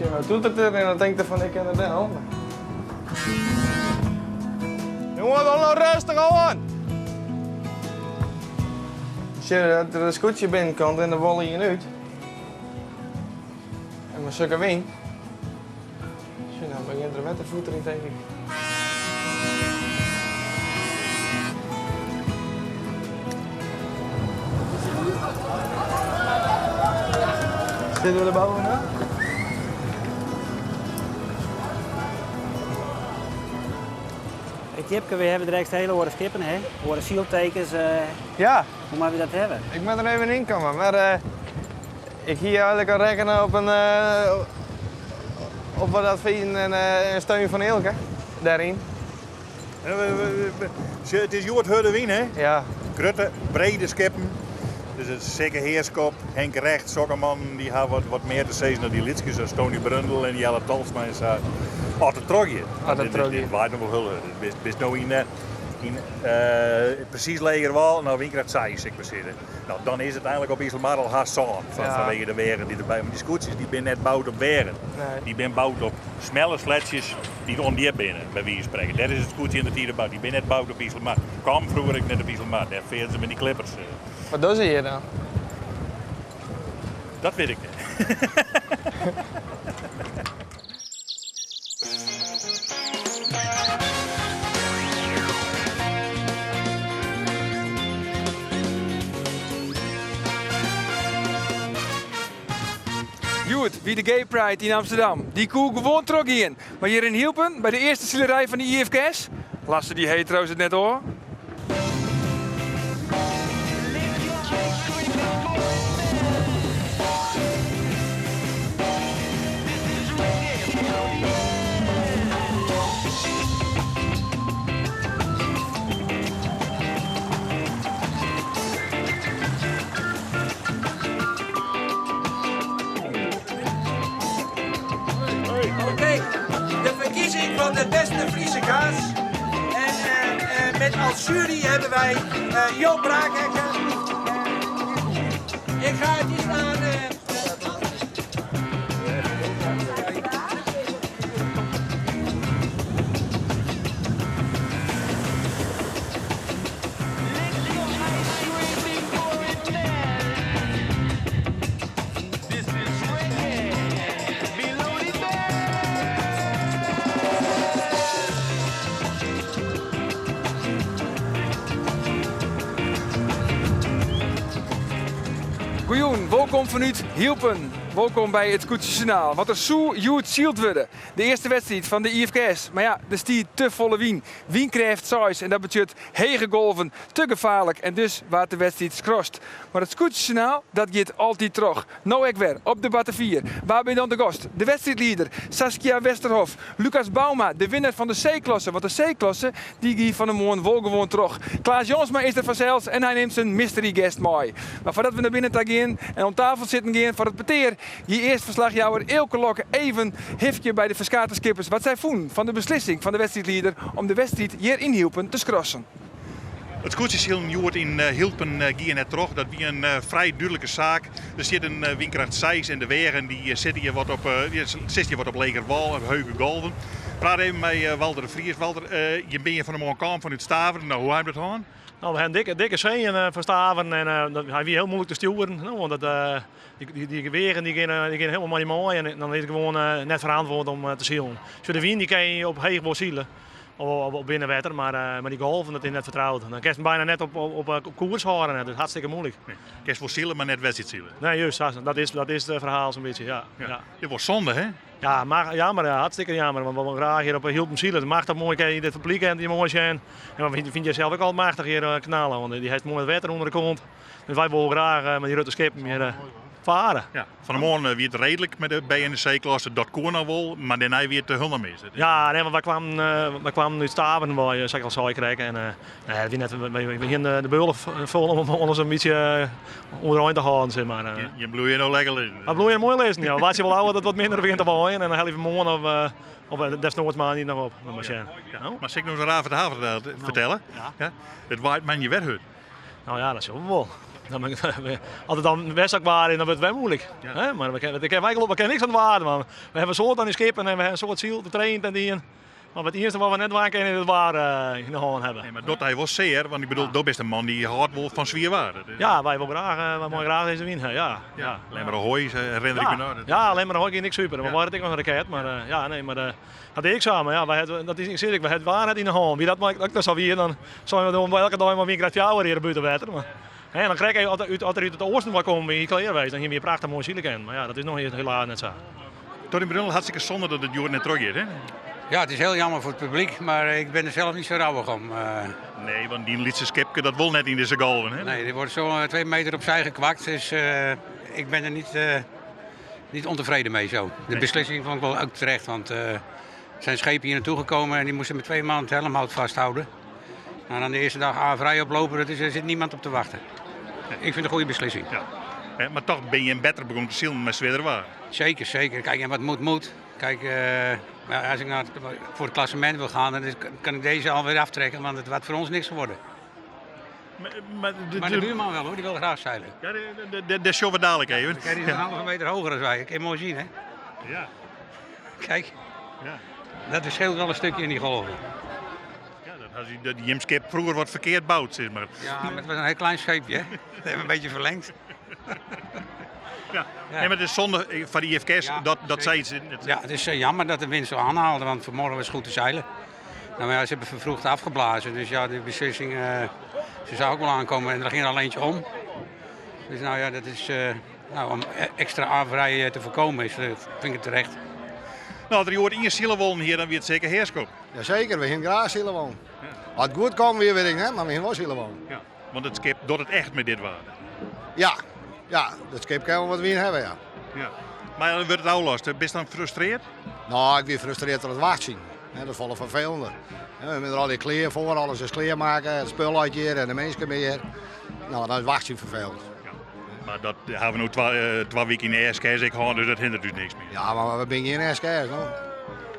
Sjoch, no doet it en dan tinkt er fan ik kin der del. Jongen, dan no rêstich oan! Sjoch, dat der in skûtsje binnenkomt en der wol ien út. En mei sokke wyn. Sjoch, no begjint er wer te foeterjen, tink ik. Sitte we der bovenop? Hey Tjipke, we hawwe direkt hiele oare skippen, hè? Oare syltekens. Ja. Hoe moatte we dat hawwe? Ik moat der even yn komme, mar ik hie eigenlik al rekkene op in op wat advizen en steun fan Eelke dêryn. It is hjoed hurde wyn, hè? Ja. Grutte, brede skippen. Dus it Sikke Heerschop, Henk Recht, sokke mannen dy ha wat, wat mear te sizzen dan dy lytskes as Tony Brundel en Jelle Tolsma en sa. As it trochgiet. As it trochgiet. Dit waait noch wol hiel hurd. Bist, bist no yn, yn presys leger wâl, no wynkrêft 6, ik mar sizze. No, dan is it einlik op Iselmar al hast sân, fanwege de weagen dy't derby. Maar dy skûtsjes dy binne net boud op weagen. Dy binne boud op smelle sletsjes dy't ûndjip binne, by wize fan sprekken. Dêr is it skûtsje yn de tiid op boud. Dy binne net boud op Iselmar. Kaam froeger ek net op Iselmar. Dêr fearen se mei dy klippers. Wat dogge se hjir dan? Dat wit ik net. Hjoed wie de Gay Pride yn Amsterdam. Dy koe gewoan trochgean. Mar hjir yn Hylpen, by de earste silerij fan de IFKS, lasse dy hetero's it net ôf. Oké, de verkiezing van de beste Friese kaas. En eh, eh, met als jury hebben wij eh, Joop Braakhekken. Ik ga het eens aan... Goejûn, wolkom fanút Hylpen. Wolkom by it Skûtsjesjoernaal. Want der soe hjoed syld wurde. De earste wedstriid fan de IFKS. Mar ja, der stie te folle wyn. Wynkrêft seis en dat betsjut hege golven, te gefaarlik en dus waard de wedstriid skrast. Mar it Skûtsjesjoernaal, dat giet altyd troch. No ek wer, op de Batavier. Wa binne dan de gast? De wedstriidlieder, Saskia Westerhof. Lucas Bouma, de winner fan de C-klasse, want de C-klasse dy gie fan 'e moarn wol gewoan troch. Klaas Jansma is der fansels en hy nimt syn mystery guest mei. Mar foardat we nei binnen ta gean en oan tafel sitten gean foar it petear, gie earst ferslachjouwer Eelke Lok even hifkje by de ferskate skippers wat sy fûnen fan de beslissing fan de wedstriidlieder om de wedstriid hjir yn Hylpen te skrassen. It skûtsjesilen hjoed yn Hylpen gie net troch. Dat wie in frij dúdlike saak. Der stiet in wynkracht seis en de weagen dy sitte hjir wat op, sitst hjir wat op leger wâl en heuge golven. Praat even mei Walter de Vries. Walter, je binne hjir fan 'e moarn kaam fanút Staveren. No, hoe ha jim dat hân? No, we ha in dikke, dikke see fan Staveren en hy wie hiel muoilik te stjoeren. No, want dat, dy, dy weagen dy gean, dy gean hielendal mei dy mei en dan is it gewoan net ferantwurd om te silen. Sjoch, de wyn dy kin je op heech wol sile. Of op binnenwetter, mar, mar dy golven dat is net fertroud. Dan kinst him byna net op, op, op koers hâlde, dat is hartstikke muoilik. Nee. Kinst wol sile, mar net wedstriidsile. Nee, juist, dat is, dat is het ferhaal sa'n bytsje, ja. Ja. ja. Dit wol sonde, hè? Ja, mar, jammer, ja, hartstikke jammer, want we wollen graach hjir op Hylpen sile. Dat mag toch moai, kin je dit publyk en die moai sjen. En wat vind je zelf ook al machtich hjir eh, knallen, want die heeft moai it wetter ûnder de kont. Dus wy wolle graach eh, mei dy grutte skippen hjir eh, fare. Ja. Fan 'e moarn wie it reedlik mei de B en de C-klasse, dat koe noch wol, mar dêrnei wie it hielendal mis. Ja, nee, want wy kwamen, wy kwamen út Staveren wei, sa't ik al sei krekt. En nee, wie net, wy hiene de beulen fol om ons in bytsje oerein te hâlden, sis mar. Je bliuwe hjir no lekker lizzen? Wy bliuwe hjir moai lizzen, ja. We wachtsje wol ôf dat it wat minder begjint te waaien en dan helje we moarn of, of desnoods moandei noch op. Mar sjen. Ja. Mar sil ik no ris in raar ferhaal fertelle? Ja. It waait moandei wer hurd. No ja, dat sille we wol. As it dan westlik waar is, dan wurdt it wer moeilik. Ja. Mar we kinne, we kinne niks oan it waar dwaan. We hawwe in soad oan dy skippen en we hawwe in soad syld traind en dien. Mar it iennichste wat we net dwaan kinne is it waar yn de hân hawwe. Nee, mar docht dy wol sear, want ik bedoel, do bist in man dy't hâldt wol fan swier waar. Ja, wy wol graach, wy meie graach dizze wyn ha, ja. Ja, Lemmer Ahoy herinner ik my noch. Ja, Lemmer Ahoy gie ek super. We waarden ek noch in raket, mar ja, nee, mar dat is ek sa. Mar ja, wy het, dat is, ik sis ek, wy ha it waar net yn de hân. Wie dat mar ek sa wie, dan soene we elke dei mei wynkrêft fjouwer hjir bûten wetter. Mar, hè, dan krekt as der út it oasten wei komme, wie klear west, dan hiene we hjir prachtich moai sile kinnen. Mar ja, dat is noch helaas net sa. Tony Brundel, hartstikke sonde dat it hjoed net trochgiet, hè? Ja, it is hiel jammer foar it publyk, mar ik bin der sels net sa rouwich om. Nee, want dyn lytse skipke dat wol net yn dizze golven, hè? Nee, dy wurdt sa 2 meter opsij gekwakt, dus ik bin der net, niet ontevreden mee zo. De beslissing vond ik wel ook terecht, want er zijn schepen hier naartoe gekomen en die moesten met 2 man het helmhout vasthouden. Nou, dan de eerste dag averij oplopen, dat is, er zit niemand op te wachten. Ik vind het een goede beslissing. Ja. Maar toch ben je better begonnen te zeilen met swierder waar. Zeker, zeker. Kijk, en wat moet, moet. Kijk, als ik nou voor het klassement wil gaan, dan kan ik deze alweer aftrekken, want het wordt voor ons niks geworden. Maar Maar de buurman wel hoor, die wil graag zeilen. Ja, dat zien we dadelijk even. Kijk, die is een halve meter hoger dan wij. Dat kan je mooi zien, hè? Ja. Kijk, Ja. dat scheelt wel een stukje in die golven. Ja, dat had die, dat Jimskip vroeger wat verkeerd bouwd, zeg maar. Ja, maar het was een heel klein scheepje, hè? Dat hebben we een beetje verlengd. Ja. Nee, maar het is zonde van de IFKS dat zij iets in het Ja, het is jammer dat de wind zo aanhaalde, want vanmorgen was het goed te zeilen. Nou, maar ja, ze hebben vervroegd afgeblazen, dus ja, die beslissing, ze zou ook wel aankomen en er ging er al eentje om. Dus nou ja, dat is, nou, om extra averij te voorkomen, is, vind ik het terecht. Nou, er hoort één zielewoon hier, dan weer het zeker heerskop. Jazeker, we gaan graag zielewoon. Als het goed komt, weer weet ik niet, maar we gaan wel zielewoon. Ja, want het schip doet het echt met dit water. Ja, ja, dat schip kan wel wat wien hebben, ja. Ja. Maar dan wordt het al last. Ben je dan gefrustreerd? Nou, ik ben gefrustreerd door het wacht zien. Hè, dat is wel vervelender. Hè, we hebben er al die kleren voor, alles is kleermaken, het spul uit hier en de mensen meer. Nou, dan is wacht zien vervelend. Ja. Maar dat hebben we nu 2 weken in de SKS ik hoor, dus dat hindert dus niks meer. Ja, maar we zijn geen SKS, no?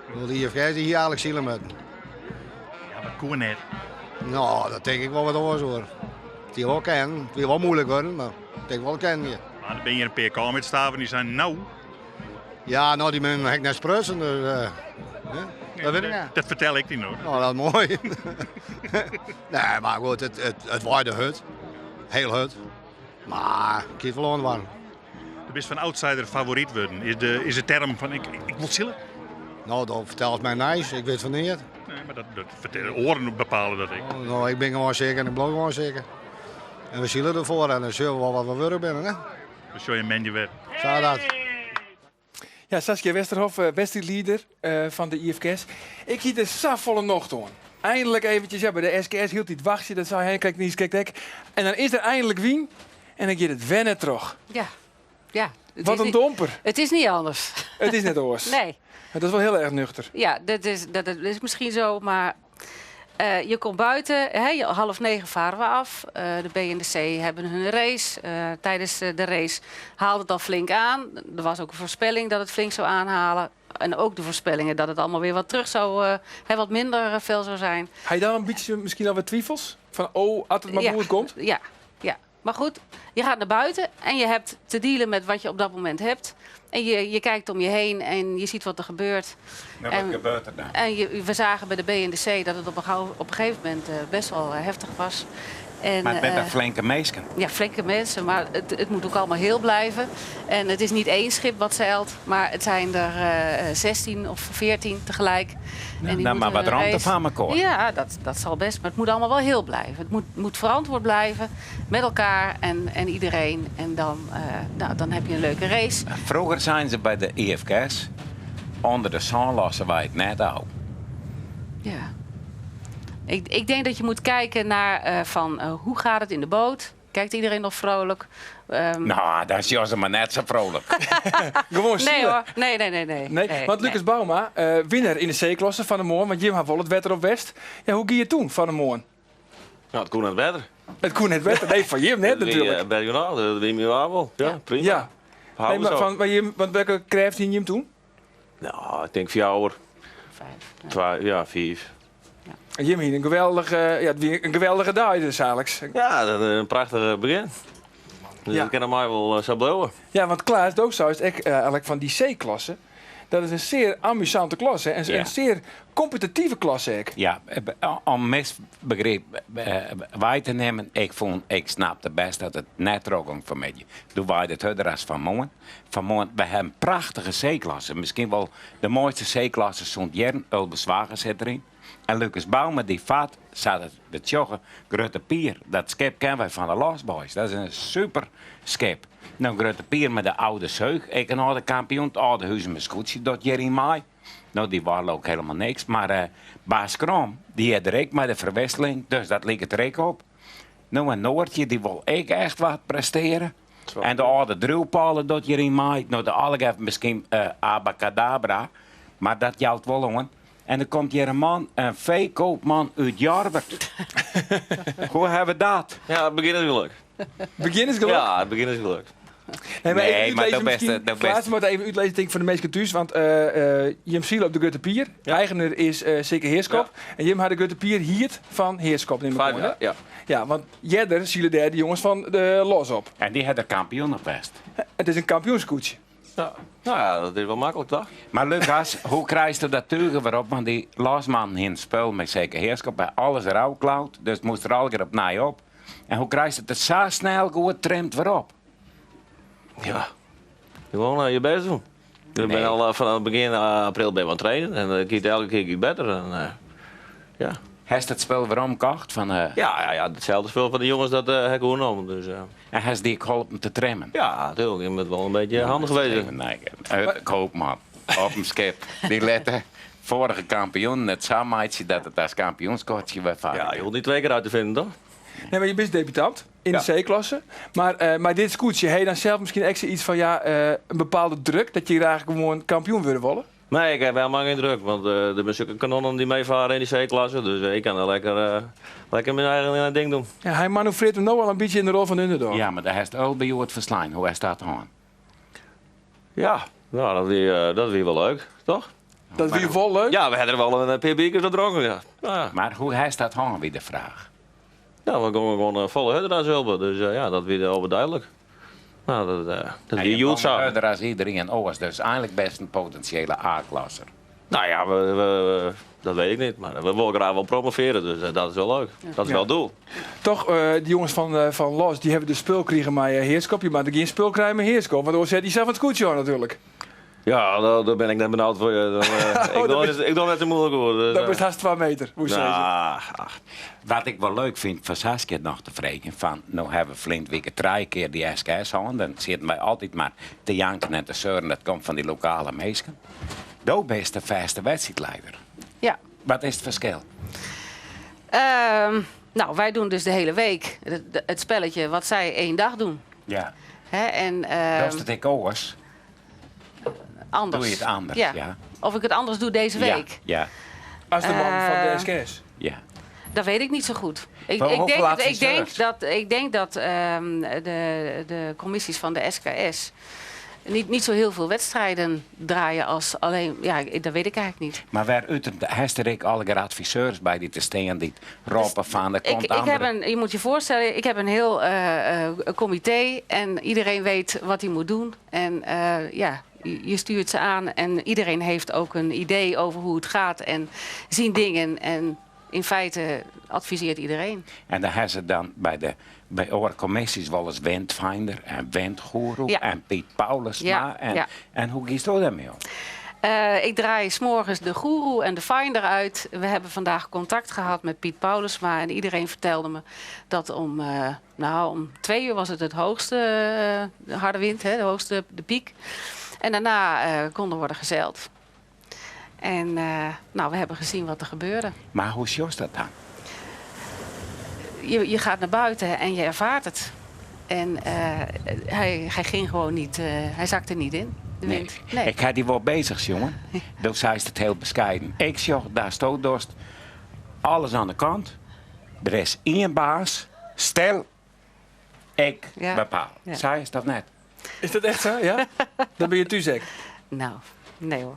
Ik bedoel, de IFKS die hier eigenlijk zielen met. Ja, maar koe net. Nou, dat denk ik wel wat oors hoor. Die wel kennen, het wil wel moeilijk worden, maar ik denk wel kennen hier. Maar dan ben je een PK met staven die zijn nou. Ja, nou die mensen heb ik net sprutsen, dus hè? Dat weet ik niet. Dat vertel ik die nog. Nou, dat is mooi. Nee, maar goed, het waaide hut. Heel hut. Maar ik heb verloren waren. Du bist van outsider favoriet worden. Is de term van ik moet zillen? Nou, dat vertelt mij niks. Ik weet van niet. Nee, maar dat vertellen oren bepalen dat ik. Oh, nou, ik ben gewoon zeker en ik blijf gewoon zeker. En we zullen ervoor en dan zullen we wel wat we worden binnen, hè? Dus zul je mensje werd. Zo dat. Ja, Saskia Westerhof, wedstrijdleider van de IFKS. Ik hield er safvolle nocht aan. Eindelijk eventjes, ja, bij de SKS hield hij het wachtje, dat zei hij, kijk niet, kijk, kijk. En dan is er eindelijk wien en dan gaat het wennen terug. Ja, ja. Het Wat is een niet domper. Het is niet anders. Het is net oors. Nee. Dat is wel heel erg nuchter. Ja, dat is misschien zo, maar je komt buiten, hè, half negen varen we af. De B en de C hebben hun race. Tijdens de race haalde het al flink aan. Er was ook een voorspelling dat het flink zou aanhalen. En ook de voorspellingen dat het allemaal weer wat terug zou, hè, wat minder fel zou zijn. Heb je dan een beetje misschien al wat twijfels? Van, oh, als het maar Ja. goed komt? Ja, ja. Maar goed, je gaat naar buiten en je hebt te dealen met wat je op dat moment hebt. En je kijkt om je heen en je ziet wat er gebeurt. Nou, wat gebeurt er dan? En we zagen bij de B en de C dat het op een gegeven moment best wel heftig was. Maar het zijn toch flinke mensen? Ja, flinke mensen, maar het moet ook allemaal heel blijven. En het is niet één schip wat zeilt, maar het zijn er 16 of 14 tegelijk. Nou, En die nou, maar moeten wat hun ruimte race van elkaar. Ja, dat zal best, maar het moet allemaal wel heel blijven. Het moet verantwoord blijven met elkaar en iedereen. En dan heb je een leuke race. Vroeger zijn ze bij de IFKS, onder de zon lossen wij het net al. Ja. Ik denk dat je moet kijken naar van hoe gaat het in de boot? Kijkt iedereen nog vrolijk? Nou, daar is Jos maar net zo vrolijk. Gewoon Nee zielen. hoor, nee, nee, nee, nee. Nee, Nee, want Lucas nee. Bouma, winnaar in de C-klasse van de morgen, want Jim had wel het wetter op West. Ja, hoe ging je toen van de morgen? Nou, het kon het wetter. Het kon het wetter, nee, van Jim net Dat wie, natuurlijk. Berganaal, dat wie me wel. Ja, prima. Ja. Houden Nee, maar zo. van, maar Jim, want welke krijgt hij Jim toen? Nou, ik denk 4 uur. 5. Ja. 2, ja, 5. En Jim hier een geweldige, ja, het wie een geweldige dag dus, Alex. Ja, dat is een prachtig begin. Dus Ja. dat kin mei wol sa bliuwe. Ja, want Klaas, do seist ek eigenlijk fan dy C-klasse. Dat is in sear amusante klasse en in sear kompetitive klasse ek. Ja, om misbegryp wei te nimmen, ik fûn, ik snapte best dat it net trochgong fanmiddei. Doe waaide it hurder as fan moarn. Fan moarn, we ha in prachtige C-klasse, miskien wol de moaiste C-klasse sûnt jierren. Ulbe Zwager sit deryn. En Lucas Bouma dy fart, sa't it we tsjogge, Grutte Pier. Dat skip kenne wy fan de Lost Boys. Dat is in super skip. No, Grutte Pier mei de Oude Zeug, ek in âlde kampioen. It âlde Huzumer skûtsje docht hjiryn mei. No, dy wolle ook helemaal niks. Mar eh, Baas Krom, dy heart der ek mei de ferwisseling, dus dat liket der ek op. No, en Noortje, dy wol ek echt wat presteare. En de âlde driuwpôle docht hjiryn mei. No, de allegear miskien eh, abacadabra, mar dat jout wol oan. En der komt hjir in man, in feekoopman út Jorwert. Hoe ha we dat? Ja, it begjin is geluk. Begjin is geluk? Ja, it begjin is geluk. Nee, mar even Nee, mar útlizze do bist, miskien. do bist- Klaas moat even útlizze tink ik foar de minsken thús, want eh, eh, jim sile op de Grutte Pier. Eigener is eh Sikke Heerskop. En jim ha de Grutte Pier hierd fan Heerskop, nim ik Vijf oan, jaar, hè? ja. Ja, want earder sile dêr de jonges fan de Los op. En dy ha der kampioen op west. It is in kampioenskûtsje. Ja. Nou ja, dat is wol maklik, toch? Mar Lucas, hoe krijst dat tugen wer op? Want dy Losmannen hiene spul mei Sikke Heerskop by alles derôf klaud, dus it moast der allegear opnij op. En hoe krijst it der sa snel goed trimd wer op? Ja, gewoan je bêst doen. Ik ben al eh, fan it begjin eh, april ben we oan it trainen en it giet elke kear giet better. En, eh, ja. Hast it spul werom kocht fan de... Ja, ja, ja, itselde spul fan de jonges dat eh, ha ik oernommen. Dus, eh. En hast dy ek holpen te trimmen? Ja, natuerlik. Je moat wol in bytsje handich wêze. Nee, koopman op in skip. Dy lit de foarige kampioen it sa meitsje dat it as kampioenskûtsje wer fart. Ja, je hoecht niet twee keer uit te vinden, toch? Nee, mar je bist debutant yn de C-klasse. Mar eh, mei dit skûtsje, ha je dan sels miskien ek sayts fan ja, eh, in bepaalde druk dat je graach gewoan kampioen wurde wolle? Nee, ik ha helemaal gjin druk, want eh, der binne sulke kanonnen dy't meefarre yn dy C-klasse. Dus ik kin der lekker, eh, lekker myn eigen ding doen. Ja, hy manoeuvrearret him no al in bytsje yn de rol fan de underdog. Ja, mar dêr hast Ulbe hjoed ferslein. Hoe hast dat hân? Ja, nou, dat wie, eh, dat wie wol leuk, toch? Dat wie wol leuk? Ja, we ha der wol in pear bierkes wat dronken, ja. Ja. Mar hoe hast dat hân, wie de fraach. Ja, we gongen gewoan eh, folle hurder as Ulbe, dus eh, ja, dat wie overduidelijk. Nou, dat, eh, dat En wie je hjoed gong sa. hurder as iedereen oars, dus eigenlik best in potinsjele A-klasser. Nou ja, we, we- dat weet ik niet, mar we wolle graach wol promovearje, dus eh, dat is wol leuk. Dat is Ja. wol it doel. Toch, eh dy jonges fan, eh, fan Los, dy hawwe dus spul krigen mei eh, Heerskop. Je moatte gjin spul krije mei Heerskop, want oars set hy sels it skûtsje oan natuerlik. Ja, daar ben ik net benaud foar. Dan, eh, ik, doe net, ik doe net sa muoilik oer. Dus, Dat eh, is hast 2 meter, hoe sizze. Nou, ach. Wat ik wol leuk fyn foar Saskia noch te freegjen, fan no hawwe we ferline wike trije kear dy SKS hân, dan sitte wy altyd mar te janken en te seuren, dat komt fan dy lokale minsken. Do bist de fêste wedstriidlieder. Ja. Wat is it ferskil? Nou, wy dogge dus de hiele week it spelletje wat sy één dag dogge. Ja. Hè, en, Dochst it ek oars? Anders. Doe je it anders, Ja. ja. Of ik it anders doe dizze Ja, week. ja. As de man fan de Eh, SKS. Ja. Dat weet ik niet zo goed. Ik, Maar ik, hoeveel denk, dat, ik denk adviseurs? dat, ik denk dat ehm, de, de commissies van de SKS niet, niet zo heel veel wedstrijden draaien als alleen. Ja, ik- dat weet ik eigenlijk niet. Mar wêr út hast der ek allegear adviseurs by dy te stean dy't roppe fan der Ik, komt ik heb andere. een, je moet je voorstellen, ik heb een heel eh, eh, comité en iedereen weet wat hij moet doen. En eh, ja, je je stuurt ze aan en iedereen heeft ook een idee over hoe het gaat en zien dingen. En in feite adviseert iedereen. En dan ha se dan by de by oare kommisjes wolris windfinder en windgoeroe Ja. en Piet Paulusma. Ja, En, ja. en hoe giest do dêrmei om? Eh, ik draai 's morgens de goeroe en de finder uit. We hebben vandaag contact gehad met Piet Paulusma. En iedereen vertelde me dat om, eh, nou, om 2 uur was het het hoogste eh, de harde wind, hè, de hoogste de piek. En daarna eh, kon er worden gezeild. En eh, nou, we hebben gezien wat er gebeurde. Mar hoe sjochst dat dan? Je, je gaat naar buiten en je ervaart het. En eh, hij, hij ging gewoon niet, eh, hij zakte niet in, de Nee. wind. Nee. Ik ha dy wol beuzich, jongen. Do seist it hiel beskeiden. Ik sjoch, datsto dochst alles oan de kant. Der is ien baas. Stel, ik Ja. bepaal. Ja. Sa is dat net? Is dat echt sa? Ja? Dan binne je thús ek. Nou, nee hoor.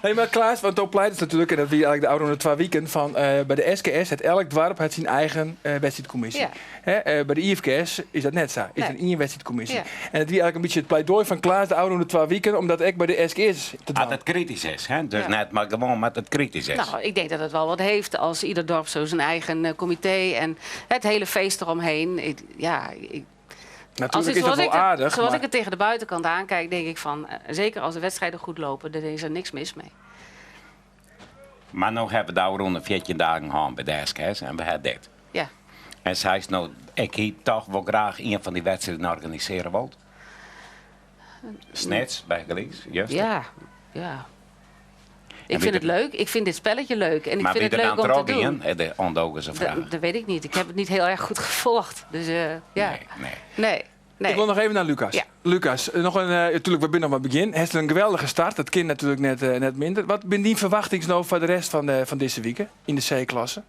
Hey, mar Klaas, want do pleitest natuerlik, en dat wie eigentlik de ôfrûne twa wiken, fan eh, by de SKS hat elk doarp hat syn eigen eh, wedstriidkommisje. Ja. Hè, eh, by de IFKS is dat net sa. Is Nee. der ien wedstriidkommisje. Ja. En it wie eigentlik in bytsje it pleidoai fan Klaas de ôfrûne twa wiken om dat ek by de SKS te As dwaan. it kritysk is, hè? Dus Ja. net mar gewoan, mar it kritysk is. Nou, ik denk dat het wel wat heeft als ieder dorp zo zijn eigen comité en het hele feest eromheen. Ik, ja, ik, Natuerlik als is dat zoals wol ik het- aardich. Zoals mar- ik het tegen de buitenkant aankijk, denk ik van, zeker als de wedstrijden goed lopen, dan is er niks mis mee. Mar no hawwe we de ôfrûne 14 dagen hân by de SKS en we hawwe dit. Ja. En seist no, ik hie toch wol graach ien fan dy wedstriden organisearje wold. Snits, bygelyks, juster. Ja, ja. En Ik wie vind het der- leuk. Ik vind dit spelletje leuk. En ik Maar vind wie het der leuk dan om te doen. trochgien, de ondogen ze vragen. Dat weet ik niet. Ik heb het niet heel erg goed gevolgd. Dus ja. Nee, nee. Nee. Nee. Ik wil nog even naar Lucas. Ja. Lucas, nog een, natuurlijk, we zijn nog maar begin. Het is een geweldige start. Dat kind natuurlijk net minder. Wat zijn die verwachtingen nou voor de rest van deze week in de C-klasse?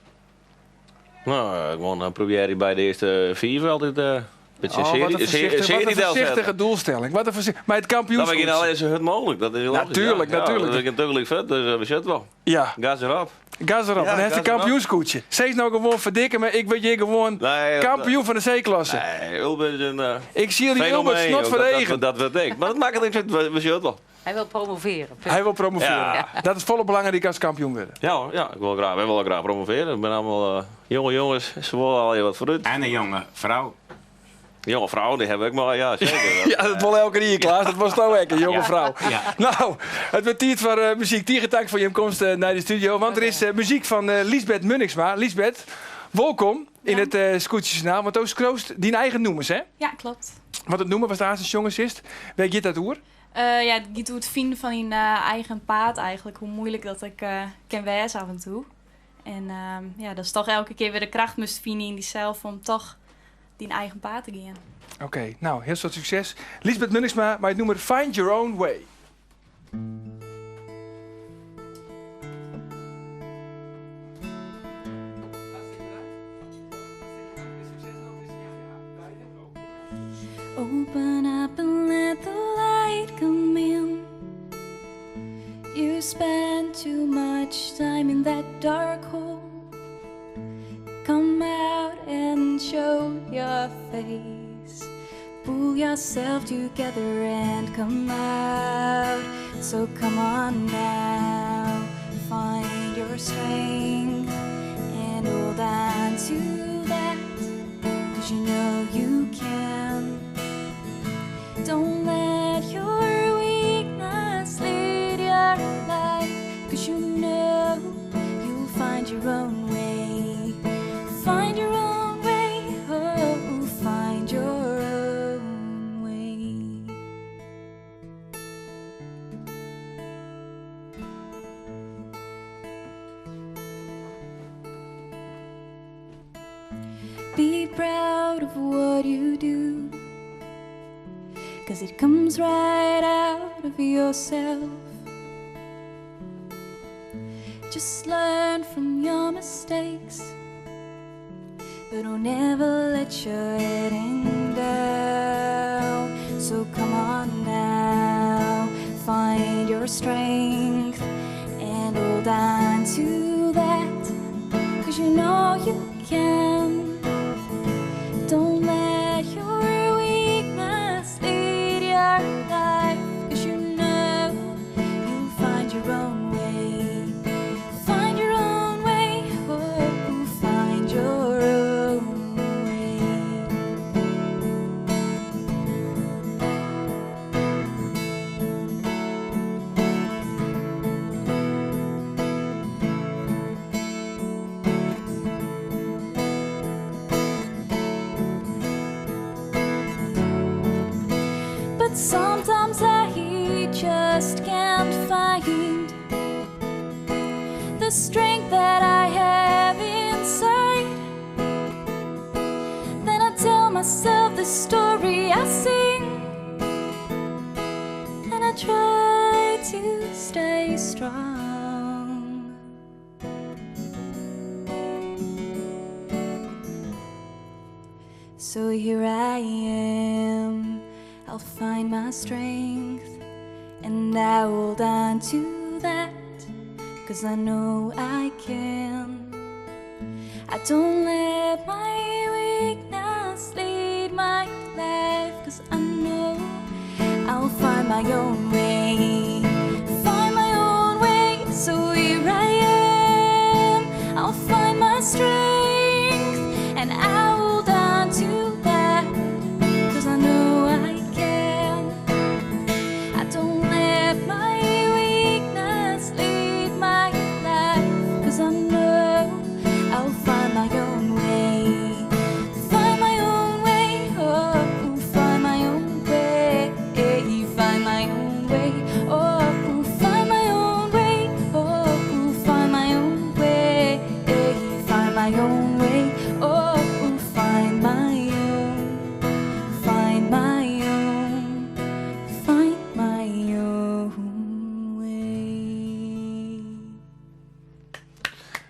Nou, gewoon probeer je bij de eerste vier altijd een beetje Oh, wat een serie, voorzichtige, serie wat een voorzichtige doelstelling. Wat een maar het Dat kampioenschap. we alleen zo hard mogelijk. Dat is logisch, Natuurlijk, ja. natuurlijk. Ja, dat is natuurlijk vet, dus we zitten wel. Ja. Gas erop. Gas erop. Ja, en hij heeft gas een erop. kampioenskoetje. Steeds nou gewoon verdikken, maar ik weet je gewoon Nee, kampioen van de C-klasse. Nee, Ulbe is een Ik zie die fenomeen, Ulbe snot joh. voor Dat- regen. Dat, dat weet ik. Maar dat maakt het niet uit, we zitten wel. Hij wil promoveren. Punt. Hij wil promoveren. Ja. Dat is volle belangrijk als kampioen worden. Ja, hoor, ja, ik wil graag, wij willen graag promoveren. Ik ben allemaal jonge jongens, ze willen al wat vooruit. En een jonge vrouw. Jonge vrouw, die heb ik maar, ja zeker. Ja, dat wil elke keer, Klaas. Dat was nou ook, een jonge Ja. vrouw. Ja. Nou, het wordt tijd voor muziek. Tegen dank voor je komst naar de studio. Want er is muziek van Liesbeth Munniksma. Liesbeth, welkom in het Scootjesjournaal. Want ook kroost die eigen noemers, hè? Ja, klopt. Wat het noemen was de eerste jongens is. Weet je dat oer? Ja, het doet het vinden van je eigen paad eigenlijk. Hoe moeilijk dat ik kan wezen af en toe. En ja, dat is toch elke keer weer de kracht moest vinden in diezelf om toch die eigen paad te gaan. Oké, nou, heel veel succes. Liesbeth Munniksma, maar het noemer Find Your Own Way. Open up and let the light come in. You spend too much time in that dark hole. Come out and show your face. Pull yourself together and come out. So come on now, find your strength and hold on to that. Because you know you can. Don't let your weakness lead your life. Because you know you'll find your own way. Find your own way, oh, find your own way. Be proud of what you do, because it comes right out of yourself. Just learn from your mistakes, but don't ever let your head hang down. So come on now, find your strength and hold on to that, because you know you can. Don't let your weakness lead your life, because you know you'll find your own way. Find your own way, oh, find your own way. But sometimes I just can't find the strength that I have inside. Then I tell myself the story I sing, and I try to stay strong. So here I am, I'll find my strength, and I hold on to to that, cause I know I can. I don't let my weakness lead my life, cause I know I'll find my own way. Find my own way, so here I am. I'll find my strength and I hold on to that, cause I know I can. I don't let my weakness lead my life, cause I know I'll find my own way. Find my own way, oh, find my own way, find my own way, oh, find my own way, oh, find my own way, find my own way, oh, find my own, find my own, find my own way.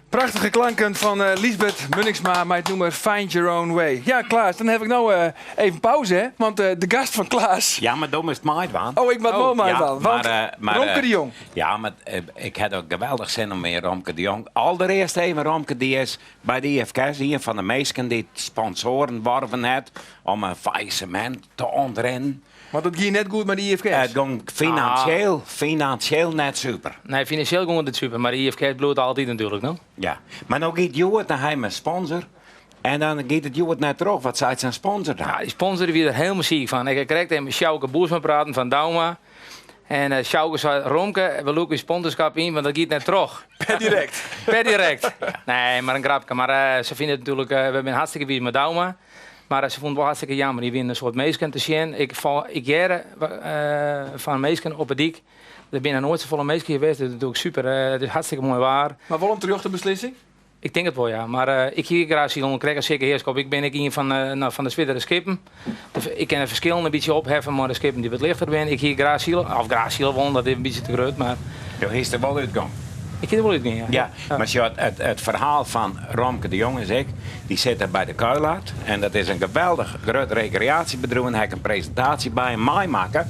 Prachtige klanken fan eh, Liesbeth Munniksma mei it nûmer Find Your Own Way. Ja, Klaas, dan haw ik no eh, even pauze, hè? Want eh, de gast fan Klaas... Ja, mar do moatst meidwaan. Oh, ik moat wol meidwaan, want maar, Romke de Jong. Ja, mar ik ha ek geweldich sin om mear Romke de Jong. Alderearst even Romke, dy is by de IFKS ien fan de minsken dy't sponsoaren worven hat om in faillissemint te ûntrinnen. Want it gie net goed mei de IFKS? It gong finansjeel, finansjeel net super. Nee, finansjeel gong it net super, mar de IFKS bliuwt altyd natuerlik, no? Ja, mar no giet hjoed dan ha jim in sponsor en dan giet it hjoed net troch. Wat seit sa'n sponsor dan? Ja, dy sponsor wie der hielendal siik fan. Ik ha krekt even mei Sjouke Boersma praten fan Douma. En eh, Sjouke sei, Romke, we lûke ús sponsorskap yn, want dat giet net troch. Per direkt. Per direkt. Nee, mar in grapke. Mar eh, se fine it natuerlik, eh, we binne hartstikke wiis mei Douma. Mar se fûnen it wol hartstikke jammer. Der wiene in soad minsken te sjen. Ik, ik hearde fan minsken op 'e dyk, der binne noait safolle minsken hjir west. It is natuerlik super, it is hartstikke moai waar. Mar wol in terjochte beslissing? Ik tink it wol, ja. Mar ik hie graach silen, krekt as Sikke Heerschop. Ik bin ek ien fan, no, fan de swierdere skippen. Ik kin de ferskillen in bytsje opheffe mei de skippen dy't wat lichter binne. Ik hie graach sile, of graach sile wollen, dat is in bytsje te grut, mar... Jo hiest der wol útgong? Ik hie der wol útgien, ja. Ja, mar sjoch, it ferhaal fan Romke de Jong is ek, dy sit dêr by de Kuilart en dat is in geweldich grut rekreaasjebedriuw en ha ik in presintaasje by him meimakke.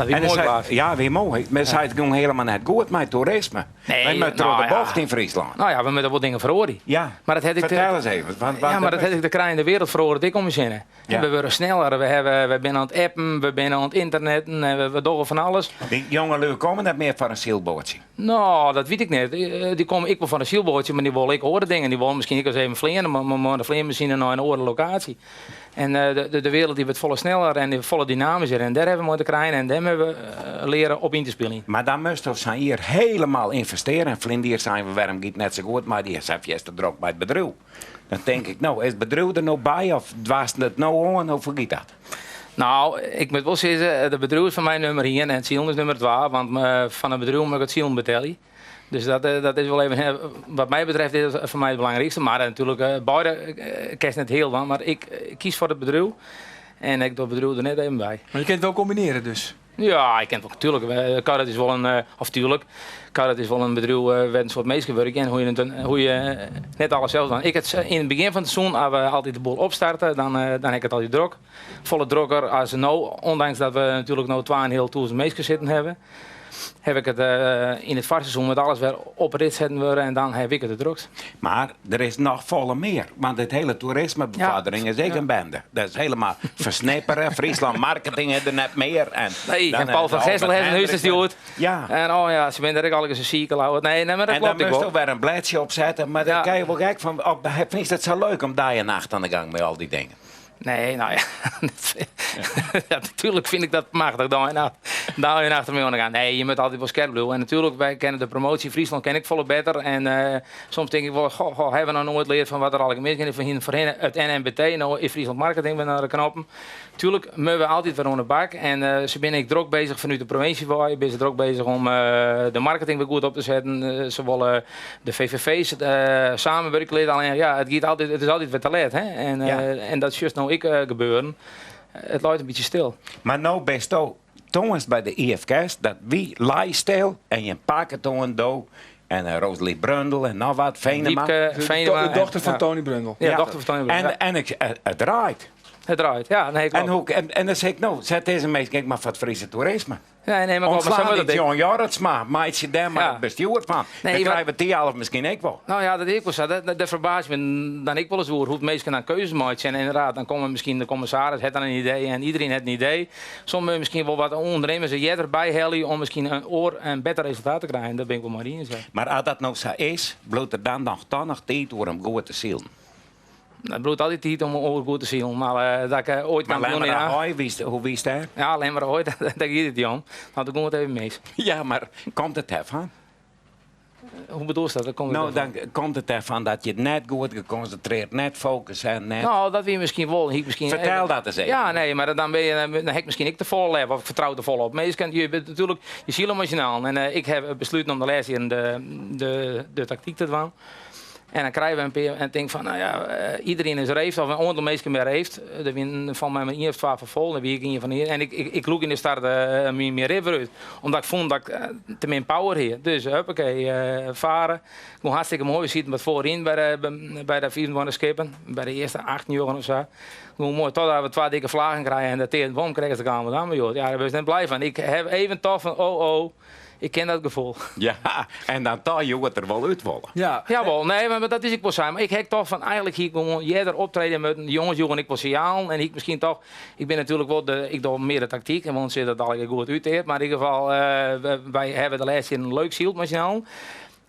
Dat wie moai, Klaas. Ja, wie moai. Mar sei it gong hielendal net goed mei toerisme. Nee, Wy moatte troch nou de ja. bocht yn Fryslân. No ja, we moatte wol dingen feroarje. Ja, Maar dat hat ek te- fertel ris even. Want, Ja, mar dat hat ek te krijen, de wereld feroaret ek om ús hinne. Ja. We wurde sneller, we, hawwe, we binne oan it appen, we binne oan it ynternetten en we, we dogge fan alles. Dy jongelju komme net mear foar in sylboatsje. No, dat wit ik net. Dy komme ek wol foar in sylboatsje, mar dy wolle ek oare dingen. Dy wolle miskien ek ris even fleane, mar mei de fleanmasine nei in oare lokaasje. En de wereld dy wurdt folle sneller en folle dynamysker en dêr hawwe we mei te krijen en dêr moatte we leare op yn te spyljen. Mar dan moatsto sa'n jier hielendal ynvestearje. En ferline jier seinen we wêrom giet it net sa goed mei dy is fierste drok mei it bedriuw. Dan tink ik, no, is it bedriuw der no by of doarst it no oan? Hoe giet dat? No, ik moat wol sizze, it bedriuw is foar my nûmer ien en it silen is nûmer twa, want fan it bedriuw moat ik it silen betelje. Dus dat, dat is wol even, wat my betreft, is dat foar my it belangrykste. Mar natuerlik, beide kinst net hiel dwaan, mar ik kies foar it bedriuw en ik doch it bedriuw der net even by. Mar je kinne it wol kombinearje dus? Ja, ik kin it wol, tuerlik. Kuilart is wol in, of tuerlik, Kuilart is wol in bedriuw wêr't in soad minsken wurkje en hoe je, hoe je net alles sels dwaan. Ik it, yn it begjin fan it seizoen, as we altyd de boel opstarte, dan, dan ha ik it altyd drok. Folle drokker as no, ûndanks dat we natuerlik no 2.500 minsken sitten hawwe. Haw ik it yn it foarseizoen moat alles wer op rit setten wurde en dan haw ik it it drokst. Mar der is noch folle mear, want it hiele toerismebefoardering is ek in bende. Dat is hielendal fersnippere. Fryslân Marketing is der net mear. En Nee, dan en Paul van Albert Gessel hat in hús te Hendrik. stjoerd. Ja. En oh ja, se binne der ek allegear sa siik al. Nee, nee, mar dat En dan klopt ek moatst wol. wer in bledsje opsette, mar dan Ja. kin je wol gek fan. Of, fynst it sa leuk om dei en nacht oan de gang mei al dy dingen? Nee, no ja. ja, natuerlik fyn ik dat machtich, dei en nacht. Dei en nacht dermei oan de gang. Nee, je moatte altyd wol skerp bliuwe. En natuerlik, wy kenne de promoasje Fryslân ken ik folle better. En eh, soms tink ik wol, goh, goh, hawwe we noch noait leard fan wat der allegear misgien is. We hiene foarhinne it NNBT, no is Fryslân Marketing wer nei de knoppen. Tuerlik moatte we altyd wer oan de bak. En eh, se binne ek drok bezich fanút de provinsje wei. Binne se drok bezich om eh, de marketing wer goed op te setten. Eh, se wolle de VVV's uh, samenwurkje litte. Allinnich ja, it giet altyd, it is altyd wer te let. Hè? En, Ja. en dat sjochst no ek gebeuren. It leit in bytsje stil. Mar no bisto tongersdei by de IFKS dat wie lei stil en jim pake toan do en eh, Rosalie Brundel en noch wat Venema. Wiepke Venema. De dochter fan Ja. Tony Brundel. Ja, dochter fan Tony Brundel. En, en ik, it draait. Het draait, ja. Nee, en, hoe, en, en dan zeg ik, nou, zet deze mensen kijk maar voor het Friese toerisme. Nee, nee, maar klopt, maar zo Ontslaan moet die dat John Jorritsma, maak je daar maar Ja. het bestuur van. Nee, dan maar- krijgen we die half misschien ook wel. Nou ja, dat is ook wel zo. Dat, dat, dat verbaast me dan ik wel eens hoe het mensen dan keuzes maken. En inderdaad, dan komen misschien de commissaris het dan een idee en iedereen heeft een idee. Sommigen misschien wel wat ondernemers er erbij halen om misschien een oor en beter resultaat te krijgen. Dat ben ik wel maar eens. Maar als dat nou zo is, bloot er dan nog, dan nog tijd door om goed te zien. Dat bloedt altijd tijd om een oor goed te zien. Maar dat ik ooit Maar kampioen Lemmer ja. Ahoy, wie is, hoe wie is daar? Ja, alleen maar ooit, dat gaat het niet om. Nou, dan komt het even mis. Ja, maar komt het ervan? Hoe bedoel je dat? Dat komt Nou, het ervan. dan komt het ervan dat je net goed geconcentreerd, net focus en net... Nou, dat wie misschien wel. Ik misschien Vertel even- dat eens even. Ja, nee, maar dan ben je, dan heb ik misschien ik te vol hebben of ik vertrouw te vol op. Meestal, je bent natuurlijk je ziel emotionaal. En ik heb besloten om de les in de tactiek te doen. En dan krijgen we een keer en denk van, nou ja, iedereen is reeft, of een aantal mensen meer reeft. Er win van mij maar één of twee van vol, dan wie ik een van hier. En ik look in de start meer river uit. Omdat ik vond dat ik te min power hier. Dus huppakee, varen. Gewoon hartstikke mooi. We zitten wat voorin bij de 24 skippen. Bij de eerste 8 uur of zo. Gewoon mooi, totdat we twee dikke vlagen krijgen en dat tegen de boom krijgen ze kamer dan. Maar joh, ja, daar ben ik net blij van. Ik heb even toch van, oh oh. Ik ken dat gevoel. Ja, en dan toch je het er wel uit willen. Ja. Jawel, nee, maar dat is ik wel zijn. Maar ik heb toch van eigenlijk hier gewoon jeder optreden met jongens, jongen, ik wil signaal. En ik misschien toch, ik ben natuurlijk wel de, ik doe meer de tactiek en want zit dat al goed uit. Maar in ieder geval, wij hebben de laatste een leuk ziel met signaal.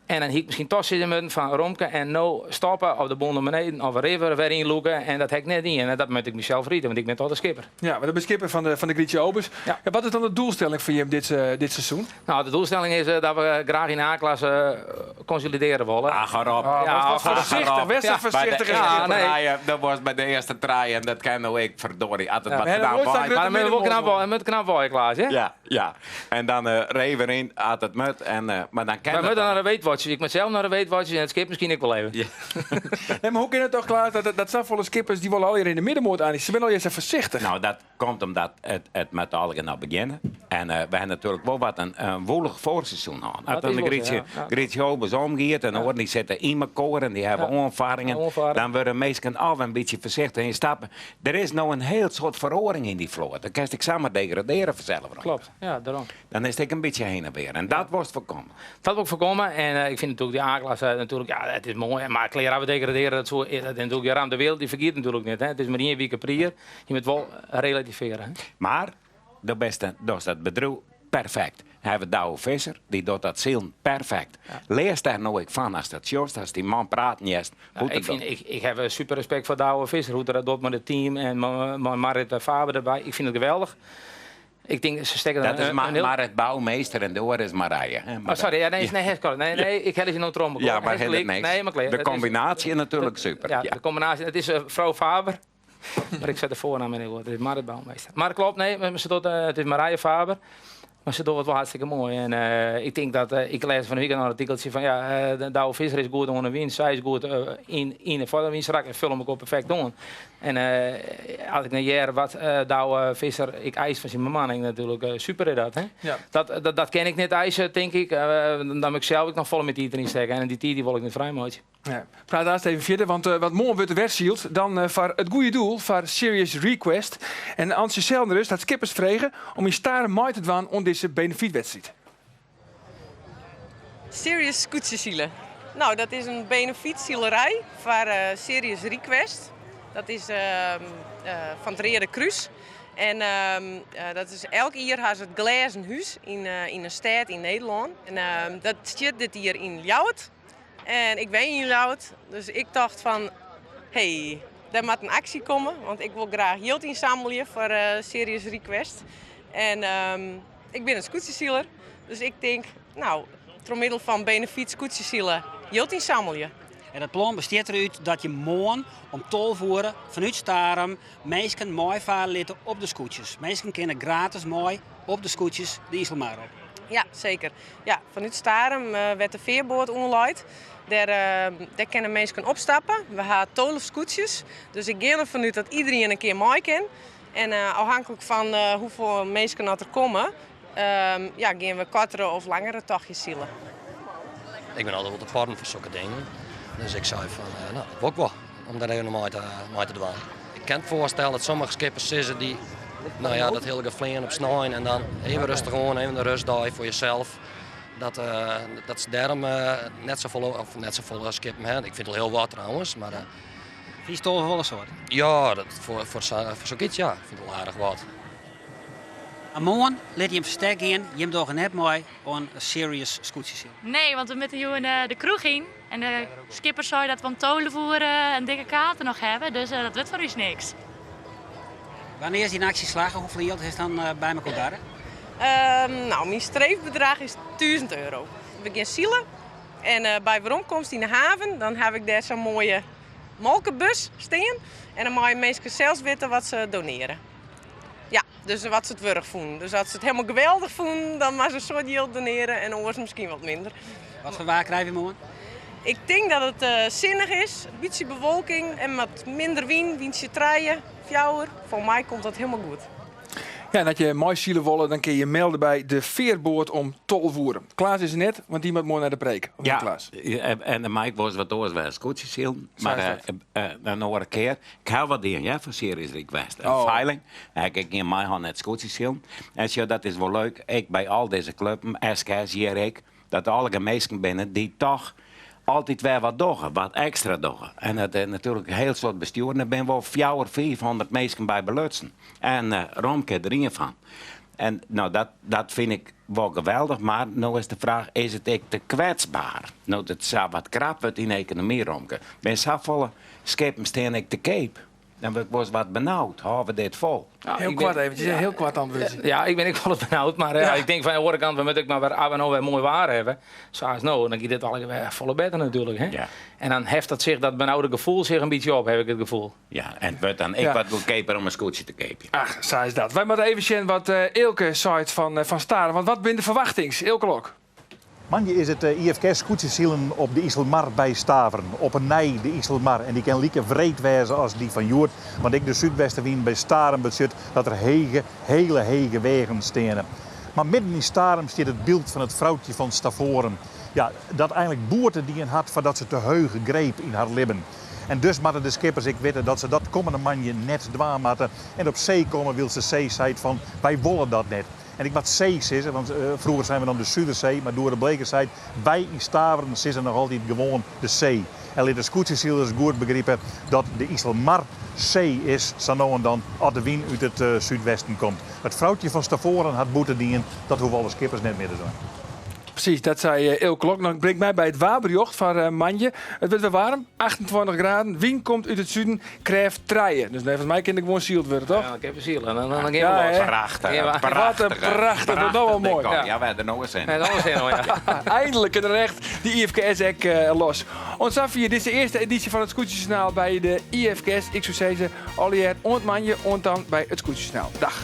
En dan hiek misschien toch zitten met van Romke en nou stoppen of de boel naar beneden of een river weer inloeken. En dat heb ik net niet. En dat moet ik mezelf rieten, want ik ben toch de skipper. Ja, maar de beschipper van de Grietje Obers. Ja. wat is dan de doelstelling voor je dit seizoen? Nou, de doelstelling is dat we graag in de A-klasse consolideren willen. Ah, ga op. Ja, wat ga voorzichtig, erop. wees Ja. voorzichtig. Bij de Ja, eerste nee. traaien, dat was bij de eerste traaien en dat kan nou ik, verdorie. Had het Ja, wat maar gedaan. nooit staat waait. Maar dan moet wel knap, met knap waaien, Klaas, hè? Ja, ja. En dan reven in, had het mut. En, maar dan kan We dat moeten naar de Weetwatchers. Ik moet zelf naar de Weetwatchers en het schip misschien ik wel even. Ja. Nee, maar hoe kan het toch, Klaas, dat zijn volle skippers die willen al hier in de middenmoot aan. Ze zijn al eerst even voorzichtig. Nou, dat komt omdat het met algen nou beginnen. En we hebben natuurlijk wel wat een woelig voorseizoen gehad. Dat Dat is de wel zo, Grietje, ja. Ja. Grietje Obers omgeert en hoor, die zitten in elkaar en die hebben Ja. aanvaringen. Aanvaringen. Dan worden mensen af een beetje voorzichtig in stappen. Er is nou een heel soort verhoring in die vloot. Dan kan ik samen degraderen vanzelf. Klopt, ja, daarom. Dan is het een beetje heen en weer. En dat wordt voorkomen. Dat wil ik voorkomen. En ik vind natuurlijk die A-klasse natuurlijk, ja, het is mooi. Maar kleren we degraderen, dat, zo, dat is natuurlijk de ruimte de wereld, die vergeet natuurlijk niet. Hè. Het is maar één week per jaar. Je moet wel relativeren. Hè. Maar de beste, dat is dat bedrijf perfect. Hebben we Douwe Visser, die doet dat ziel perfect. Lees daar nou ik van als dat Joost, als die man praat niet eens. Nou, hoe ik, vind, ik heb super respect voor Douwe Visser, hoe dat doet met het team en met Marit Faber erbij. Ik vind het geweldig. Ik denk, ze steken Dat er is een heel- Marit Bouwmeester en door is Marije. hè. Maar Oh, sorry, ja, nee, ja. nee, het kan. Nee, nee, ik heb ze nog trommel. Ja, maar Hij is heel gelijk. niks. Nee, maar klaar. De Het is- combinatie is natuurlijk super. Ja, Ja. de combinatie. Het is vrouw Faber. maar ik zet de voornaam in het woord. Het is Marit Bouwmeester. Maar klopt, nee, maar ze doet, het is Marije Faber. Maar ze doet het wel hartstikke mooi. En ik denk dat, ik lees van de week een artikeltje van, ja, de Douwe Visser is goed onder wind, zij is goed in de vorderwindstrak en vul hem ook perfect doen. En als ik naar jaren wat Douwe Visser, ik eis van zijn bemanning natuurlijk, super is dat. Hè? Ja. Dat ken ik net eisen, denk ik. Dan moet ik zelf ook nog volle met die erin steken. En die tijd die wil ik niet vrijmaken. Ja. Praat daar eens even verder, want wat morgen wordt de wedstrijd, dan voor het goede doel, voor Serious Request. En Antje Zelnerus dat skippers vregen om in staren mooi te doen om deze benefietwedstrijd. Serious Koetsenzielen. Nou, dat is een benefietzielerij voor Serious Request. Dat is van het Rode Kruis. En dat is elk jaar has het glazen huis in een stad in Nederland. En dat zit dit hier in Ljouwert. En ik ben in Ljouwert, dus ik dacht van, hey, daar moet een actie komen. Want ik wil graag geld inzamelen voor Serious Request. En ik ben een scootjeszieler, dus ik denk, door middel van benefiet scootjesielen geld inzamelen. En dat plan bestaat eruit dat je morgen om tolvoeren vanuit Starum mensen mooi varen laten op de scootjes. Mensen kunnen gratis mooi op de scootjes de Iselmar op. Ja, zeker. Ja, vanuit Starum werd de veerboot omgeleid. Daar kunnen mensen opstappen. We hebben 12 scootjes. Dus ik ga ervan uit dat iedereen een keer mooi kan. En afhankelijk van hoeveel mensen dat er komen, gaan we kortere of langere tochtjes zielen. Ik ben altijd wel te parten voor zulke dingen. Dus ik zei van, nou, dat wil ik wel, om daar even mee te doen. Ik kan it foarstelle dat sommige skippers sizze dy, no ja, dat hiele geflean op snein en dan even rêstich oan, even in rêstdei foar jesels. Dat, dat se dêrom net safolle, of net safolle skippen ha. Ik fyn it al hiel wat trouwens, mar. Fynst 12 wol in soad? Ja, dat foar, foar sokyts ja. Ik fyn it al aardich wat. Moarn lit jim ferstek gean, jim dogge net mei oan Serious Skûtsjesilen. Nee, want we moatte jûn de kroech yn en de skipper sei dat we om 12 oere in dikke kater noch hawwe, dus dat wurdt foar ús niks. Wannear is dyn aksje slagge? Hoefolle jild hast dan by mekoar garre? No, myn streefbedrach is 1000 euro. We gean sile en by weromkomst yn de haven dan haw ik dêr sa'n moaie molkebus stean en dan meie minsken sels witte wat se doneare. Ja, dus wat se it wurdich fûnen. Dus as se it helemaal geweldich fûnen, dan moatte se in soad jild doneare en oars miskien wat minder. Wat foar waar krije we moarn? Ik tink dat it eh, sinnich is, in bytsje bewolking en wat minder wyn, wyntsje trije, fjouwer. Foar my komt dat helemaal goed. Ja, en as je meisile wolle, dan kin je melde by de fearboat om 12 oere. Klaas is der net, want dy moat moarn nei de preek. Of Ja, Klaas? en dan mei ik wolris wat oars wer skûtsjesilen. Sa Mar is eh, eh, in oare kear. Ik ha wat dien, ja, foar Serious Request. Een Oh. feiling. Daar heb ik gjin meihân net skûtsjesilen. En sjoch, dat is wol leuk. Ek by al dizze klubben, SKS hjir ek, dat allegear minsken binne dy't toch altyd wer wat dogge, wat ekstra dogge. En dat is natuerlik in hiel soad bestjoeren. Der binne wol fjouwer, 500 minsken by belutsen. En eh, Romke der ien fan. En no, dat, dat fyn ik wol geweldich, mar no is de fraach, is it ek te kwetsber? No't it sa wat krap wurdt yn de ekonomy, Romke. Binne safolle skippen stean ek te keap. Dan wurd ik wolris wat benaud. Hâlde we dit fol? Hiel koart eventjes, hiel koart antwurdsje. Ja, ik bin ek wol benaud, mar ja. ik tink fan de oare kant, we moatte ek mar wer af en toe wer moai waar hawwe. Sa as no, dan giet it allegear wer folle better natuerlik. Hè? Ja. En dan heft dat sich, dat benaude gefoel sich in bytsje op, haw ik it gefoel. Ja, en it wurdt dan ek Ja. wat goedkeaper om in skûtsje te keapjen. Ach, sa is dat. Wy moatte even sjen wat eh, Eelke seit fan, eh, fan Starum. Want wat binne de ferwachtings? Eelke Lok. Moandei is it IFKS skûtsjesilen op de Iselmar by Staveren. Op 'e nij de Iselmar en dy kin like wreed wêze as dy fan hjoed, want ek de súdwestewyn by Starum betsjut dat der hege, hele hege weagen steane. Mar midden yn Starum stiet it byld fan it froukje fan Stavoren. Ja, dat einlik boete dien hat foardat se te heuch greep yn har libben. En dus moatte de skippers ek witte dat se dat kommende moandei net dwaan moatte en op see komme wylst de see seit fan wy wolle dat net. En ik moat see sizze, want froeger seine we dan de Sudersee, mar Doede Bleeker seit wy yn Staveren sizze noch altyd gewoan de see. En lit de skûtsjesilers goed begripe dat de Iselmar see is sa no en dan as de wyn út it súdwesten komt. It froukje fan Stavoren hat boete dien, dat hoege alle skippers net mear te dwaan. Presys, dat sei Eelke Lok. No bringt my by it waarberjocht foar eh, moandei. It wurdt wer waarm, 28 graden. Wyn komt út it suden, krêft trije. Dus neffens my kin der gewoan syld wurde, toch? Ja, ik heb ziel. En dan, dan gaan we Ja, los. hè? Prachtich, Wat in prachtich. Dat wordt nou al moai. Ja, ja wy der no ris in. Ja, no ris in, ja. Eindelijk kin der echt dy IFKS ek eh, los. Oant safier dizze earste edysje fan it Skûtsjesjoernaal by de IFKS. Ik soe sizze, allegear oant moandei, oant dan by it Skûtsjesjoernaal. Dag.